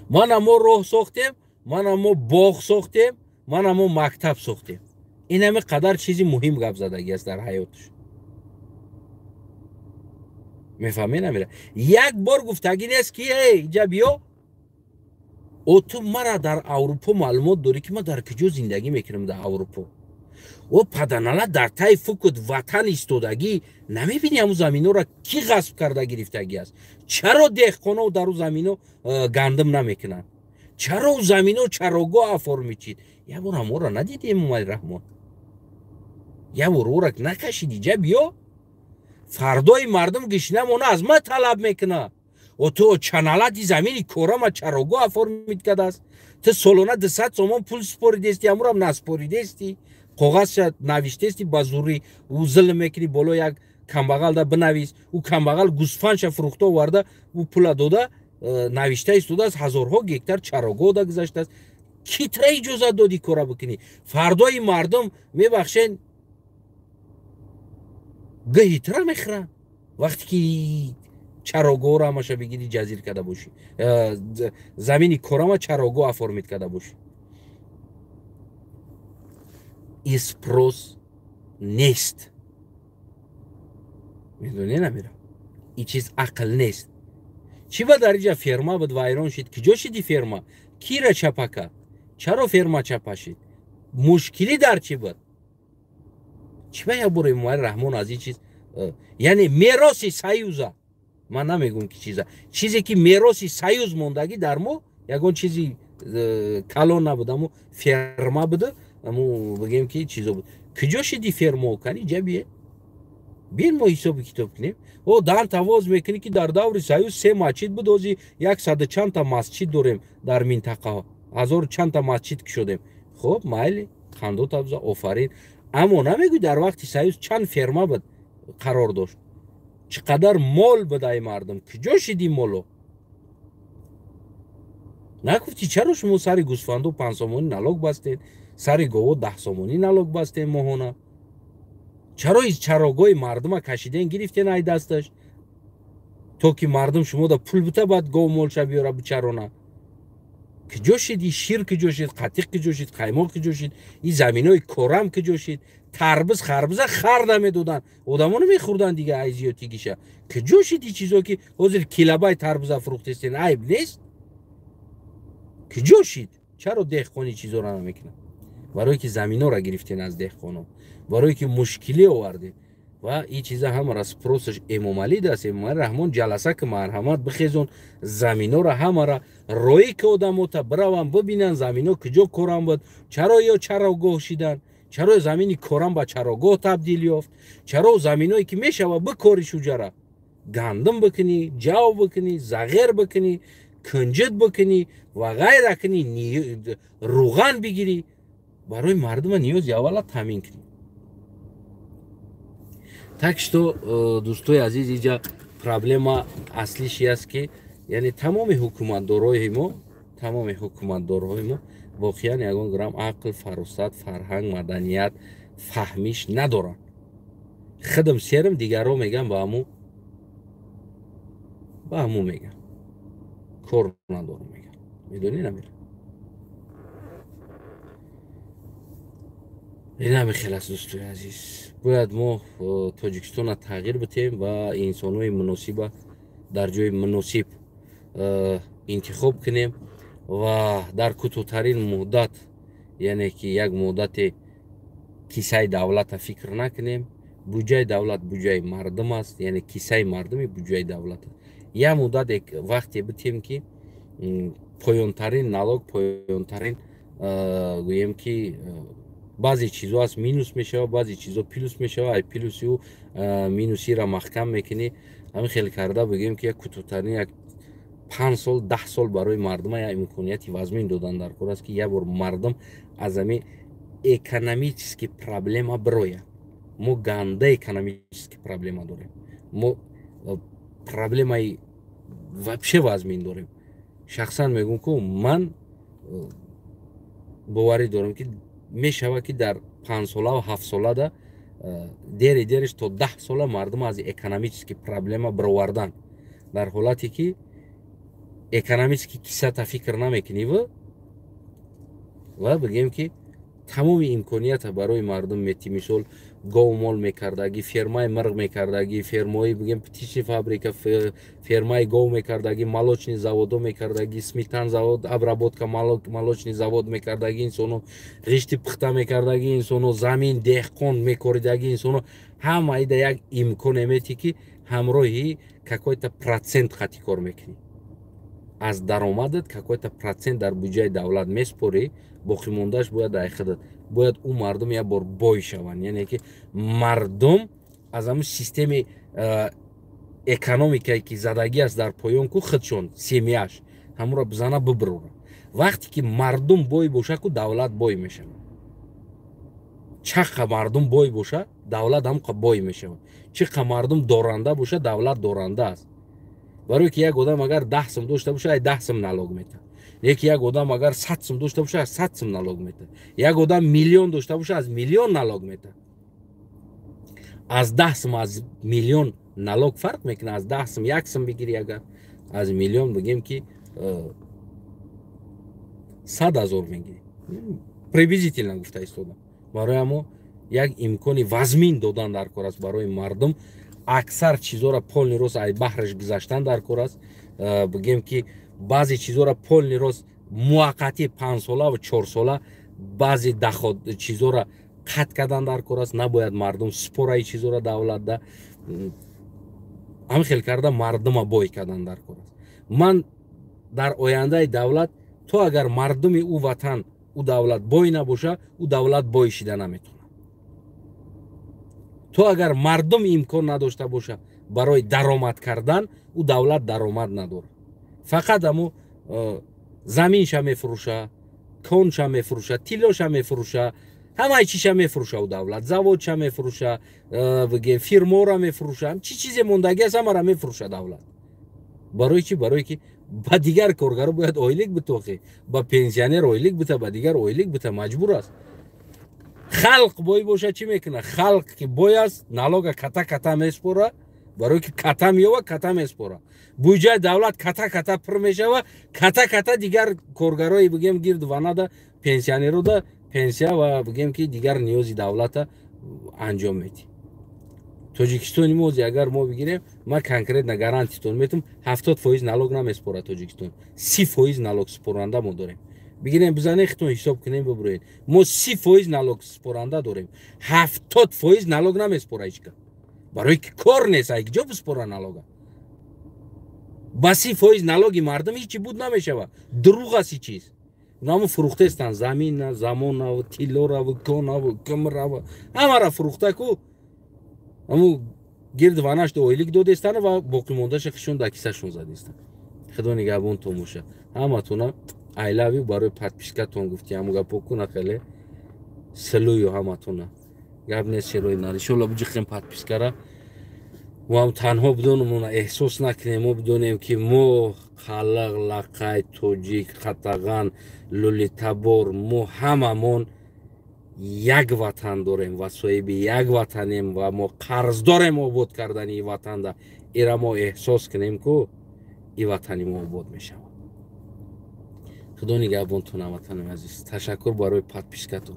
Мана мо роҳ сохтем, мана мо боғ сохтем, мана мо мактаб сохтем. Ин ҳами қадар чизи муҳим гап задагӣ аст дар ҳаёташ. Мефаҳмед намера? Як бор гуфтагӣ нест ки эй, инҷа биё, о ту мара дар Аврупо маълумот дорӣ, ки ман дар куҷо зиндагӣ мекунам дар Аврупо. О паданала, дар таи фукут ватан истодагӣ намебинӣ, ҳамун заминҳоро ки ғасб карда гирифтагӣ аст? Чаро деҳқоно дар ӯ замино гандум намекунанд? Чаро ӯ замино чарогоҳ оформичид? Як бор ҳаморо надидӣ, Эмомалӣ Раҳмон? Як бор ӯра накашидӣ, ҷа биё. Фардои мардум гишнамона аз ман талаб мекунад. О ту чаналати замини корама чарогоҳ оформить кардааст. Ту солона 200 сомон пул споридести, амурам наспоридести, коғазша навиштести ба зурӣ. Ӯ зулм мекунӣ боло як камбағалда бинавис. Ӯ камбағал гӯсфандша фурӯхта оварда, ӯ пула дода навишта истодааст. Ҳазорҳо гектар чарогоҳ да гузаштааст. Ки тра иҷозат додӣ кора бикунӣ? Фардои мардум, мебахшен, гӯҳи тра мехӯранд, вақте ки чарогоҳро ҳамаша бигири, ҷазир карда бошӣ, замини корама чарогоҳ оформить карда бошӣ. И спрос нест, медонӣ, намира, и чиз ақл нест. Чӣ ба дар иҷа ферма буд, вайрон шид? Киҷо шиди ферма? Кира чапа кард? Чаро ферма чапа шид? Мушкилӣ дар чӣ буд? Чӣ ба як бор Эмомалӣ Раҳмон аз ин чиз, яъне мероси союза, ман намегӯм ки чиза, чизе ки мероси союз мондагӣ дар мо, ягон чизи калон набуд, амо ферма буда, амо бигем ки чизо буд. Куҷо шиди фермо? Кани ҷа бие, биен, мо ҳисоби китоб кунем. О дан тавоз мекунӣ, ки дар даври союз се масҷид буд, ози яксаду чандта масҷид дорем дар минтақаҳо, ҳазору чандта масҷид кушодем. Хуб, майли, хандо табза, офарин. Аммо намегӯй, дар вақти союз чанд ферма буд, қарор дошт, чӣ қадар мол буд ай мардум? Куҷо шиди моло? Нагуфтӣ, чаро шумо сари гӯсфанду 5 сомонӣ налог бастед, сари гово 10 сомонӣ налог бастед моҳона? Чаро чарогоҳи мардума кашиден, гирифтен ай дасташ, то ки мардум шумода пул бита, баъд гов молша биёра бичарона? Куҷо шид и шир? Куҷо шид қатиқ? Куҷо шид қаймоқ? Куҷо шид и заминои корам? Куҷо шид тарбиз? Харбиза харда медоданд, одамоно мехӯрданд дига ай зиёдтигиша. Куҷо шид и чизо, ки ҳозир килабай тарбиза фурӯхтестен? Айб нест? Куҷо шид? Чаро деҳқони чизоро намекунад? Барое ки заминора гирифтен аз деҳқоно, барое ки мушкилӣ овардем. Ва ин чиза ҳамара спрос аш Эмомалӣ даст. Эмомалӣ Раҳмон, ҷаласа ки, марҳамат, бихезон, заминора ҳамара роӣ ки одамота бираванд, бибинанд, замино куҷо корам буд, чаро ё чарогоҳ шиданд, чаро замини корам ба чарогоҳ табдил ёфт, чаро заминое ки мешава бикори, шуҷара гандум бикунӣ, ҷав бикунӣ, зағер бикунӣ, кунҷид бикунӣ ва ғайра кунӣ, руған бигирӣ, барои мардума ниёзи аввала таъмин кунӣ. Так что, дӯстои азиз, иҷа проблема аслиш аст, ки яъне тамоми ҳукуматдорҳои мо воқеан ягон грамм ақл, фаросат, фарҳанг, маданият, фаҳмиш надоранд. Худам серм, дигарро мегам, ба ҳаму мегам, кор надорам мегам. Медонӣ, намера, инами хел аст. Дӯстои азиз, бояд мо Тоҷикистонро тағйир бидиҳем ва инсонҳои муносиба дар ҷои муносиб интихоб кунем ва дар кӯтоҳтарин муддат, яъне ки як муддате кисаи давлата фикр накунем. Буҷаи давлат буҷаи мардум аст, яъне кисаи мардуми буҷаи давлат аст. Як муддат вақте бидиҳем, ки поёнтарин налог, поёнтарин, гӯем ки баъзе чизо аст, минус мешава, баъзе чизо плюс мешава, ай плюси ӯ минусиро маҳкам мекунӣ. Ҳамин хел карда, бигӯем ки як кӯтоҳтарин як 5 сол, 10 сол барои мардума як имконияти вазмин додан дар кор аст, ки як бор мардум аз ҳамин экономический проблема бирояд. Мо ганда экономический проблема дорем, мо проблемаи вообще вазмин дорем. Шахсан мегӯм, ку ман боварӣ дорам, ки мешавад, ки дар 5 солаву 7 солада, дери дериш то 10 сола мардум аз экономический проблема бировардан. Дар ҳолате ки экономически кисата фикр намекунӣ ва бигем, ки тамоми имконията барои мардум метӣ, мисол, говмол мекардагӣ, фермаи мирғ мекардагӣ, фермаи, бигем, птичный фабрика, фермаи гов мекардагӣ, молочный заводо мекардагӣ, сметан завод, обработка молочный завод мекардагӣ инсоно, ғишти пухта мекардагӣ инсоно, замин деҳқон мекоридагӣ инсоно, ҳама ида як имконе метӣ, ки ҳамроҳи какой-то процент хати кор мекунӣ, аз даромадат какой-то процент дар буҷаи давлат меспорӣ, боқимондааш бояд айхидат. Бояд ӯ мардум як бор бой шаванд, яъне ки мардум аз ҳамун системи. Экономикае ки задагӣ аст дар поён ку, худшон семьяш ҳамуро бизана, бибирора. Вақте ки мардум бой боша ку, давлат бой мешавад. Чақа мардум бой боша, давлат ҳамқа бой мешавад. Чиқа мардум доранда боша, давлат доранда аст. Барое ки як одам агар 10 сум дошта боша, ай 10 сум налог метаҳад. Яки як одам агар 100 сум дошта боша, аз 100 сум налог метаҳад. Як одам миллион дошта боша, аз миллион налог метаҳад. Аз 10 сум, аз миллион налог фарқ мекунад. Аз 10 сум 1 сум бигирӣ, агар аз миллион, бигем ки 100 000 мегирӣ, приблизительно гуфта истодам. Барои ҳамо як имкони вазмин додан дар кор аст барои мардум. Аксар чизоро полный рост ай баҳраш гузаштан дар кор аст. Бигем ки баъзе чизоро полный рост муваққатӣ, 5-солаву 4-сола, баъзе доход чизоро қатъ кардан дар кор аст. Набояд мардум спораи чизоро давлатда. Ҳамин хел карда мардума бой кардан дар кор аст. Ман дар ояндаи давлат, то агар мардуми ӯ ватан, ӯ давлат бой набоша, ӯ давлат бой шида наметавонад. То агар мардум имкон надошта боша барои даромад кардан, ӯ давлат даромад надорад. Фақат амо заминша мефурӯша, конша мефурӯша, тиллоша мефурӯша, ҳамаи чиша мефурӯша ӯ давлат, заводша мефурӯша, бигем, фирмора мефурӯша, чӣ чизе мондагӣ аст, ҳамара мефурӯша давлат. Барои чӣ? Барое ки ба дигар коргаро бояд ойлик битохӣ, ба пенсионер ойлик бита, ба дигар ойлик бита, маҷбур аст. Халқ бой боша, чӣ мекунад? Халқ ки бой аст, налога ката ката меспора, барое ки ката меёва, ката меспора. Буҷаи давлат ката ката пур мешава, ката ката дигар коргарои, бигем, гирду ванада, пенсионерода пенсия ва, бигем ки, дигар ниёзи давлата анҷом медиҳ. Тоҷикистони мо агар мо бигирем, ман конкретно гарантитон метум, 70% налог намеспорад Тоҷикистон, 30% налог споранда мо дорем. Бигирем, бизанед, хитон ҳисоб кунем, бибуред. Мо 30% налог споранда дорем, 70% налог намеспора ҳечка, барое ки кор нест. Ай киҷо биспора налога? Ба 30% налоги мардум ҳичи буд намешавад. Дурӯғ аст и чиз. Намо фурӯхтестан замина, замонаву тиллораву конаву кимраву, ҳамара фурӯхта ку, аму гирд ванашто ойлик додестана ва боқимондаша хишон дар кисашон задестан. Худо нигаҳбонтон боша ҳаматона. I love you. Барои подпискатон гуфти ҳаму гапо куна, хеле целую ҳаматона. Гап нест, шерои нар. Иншолло, биҷиқем подпискара, мо ҳам танҳо бидонем, эҳсос накунем. Мо бидонем, ки мо қалақ, лақай, тоҷик, қатаған, лулитабор, мо ҳамамон як ватан дорем ва соҳиби як ватанем ва мо қарз дорем обод кардани и ватанда. Ира мо эҳсос кунем ку, и ватани мо обод мешавад. Худо нигаҳбонтон, ҳамватанои азиз. Ташаккур барои подпискатон.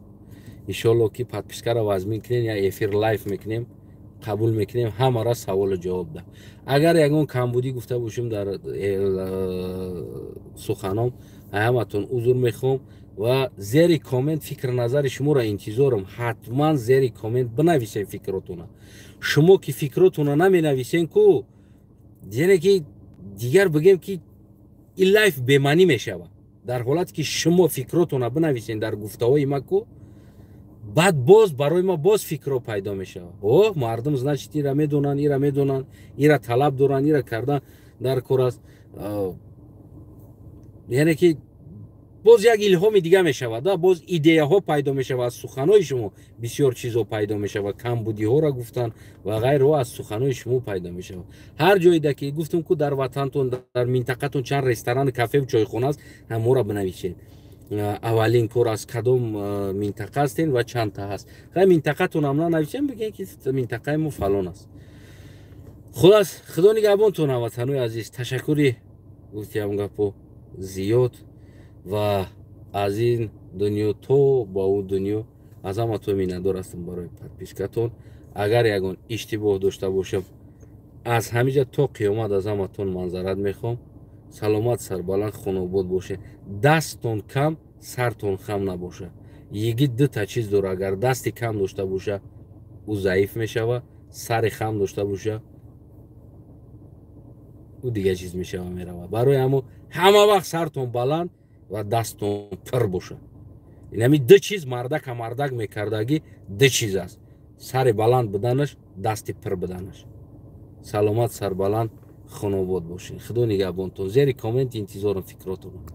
Иншолло, ки подпискаро вазмин кунем, я эфир лайв мекунем, қабул мекунем ҳамара саволу ҷавоб да. Агар ягон камбудӣ гуфта бошем дар суханом, ҳаматон узр мехоҳам. Ва зери коммент фикр назари шуморо интизорам. Ҳатман зери коммент бинависем фикротона. Шумо ки фикротона наменависен ку, яъне ки дигар, бигем ки, ин лайв бемаънӣ мешавад. Дар ҳолате ки шумо фикротона бинависен дар гуфтаҳои ма ку, баъд боз барои ма боз фикрро пайдо мешавад. О, мардум, значит, ира медонанд, ира медонанд, ира талаб доранд, ира кардан дар кор аст. Яъне ки боз як илҳоми дига мешавад, боз идеяҳо пайдо мешавад. Аз суханои шумо бисёр чизо пайдо мешавад, камбудиҳоро гуфтан ва ғайрҳо аз суханои шумо пайдо мешавад. Ҳар ҷоеда ки гуфтум ку, дар ватантон, дар минтақатон чанд ресторану кафеву чойхона аст, ҳаморо бинависед. Аввалин кор, аз кадом минтақа ҳастен ва чандта ҳаст. Хай, минтақатонам нанависем, бигем ки минтақаи мо фалон аст. Хулас, Худо нигаҳбонтон, ҳамватанои азиз. Ташаккури гуфтиам гапо зиёд ва аз ин дунё то ба ӯ дунё аз ҳаматон миннатдор ҳастам барои подпискатон. Агар ягон иштибоҳ дошта бошам, аз ҳамиҷа то қиёмат аз ҳаматон маъзарат мехоҳам. Саломат, сарбаланд, хонобод бошед. Дасттон кам, сартон хам набошад. Йигит дута чиз дора: агар дасти кам дошта боша, ӯ заиф мешава, сари хам дошта боша, ӯ дигар чиз мешава, мерава. Барои ҳамо ҳама вақт сартон баланд ва дасттон пир бошад. Инами ду чиз мардака мардак мекардагӣ ду чиз аст: сари баланд буданаш, дасти пир буданаш. Саломат, сарбаланд, хонобод бошед. Худо нигаҳбонтон. Зери коммент интизорам фикротонам.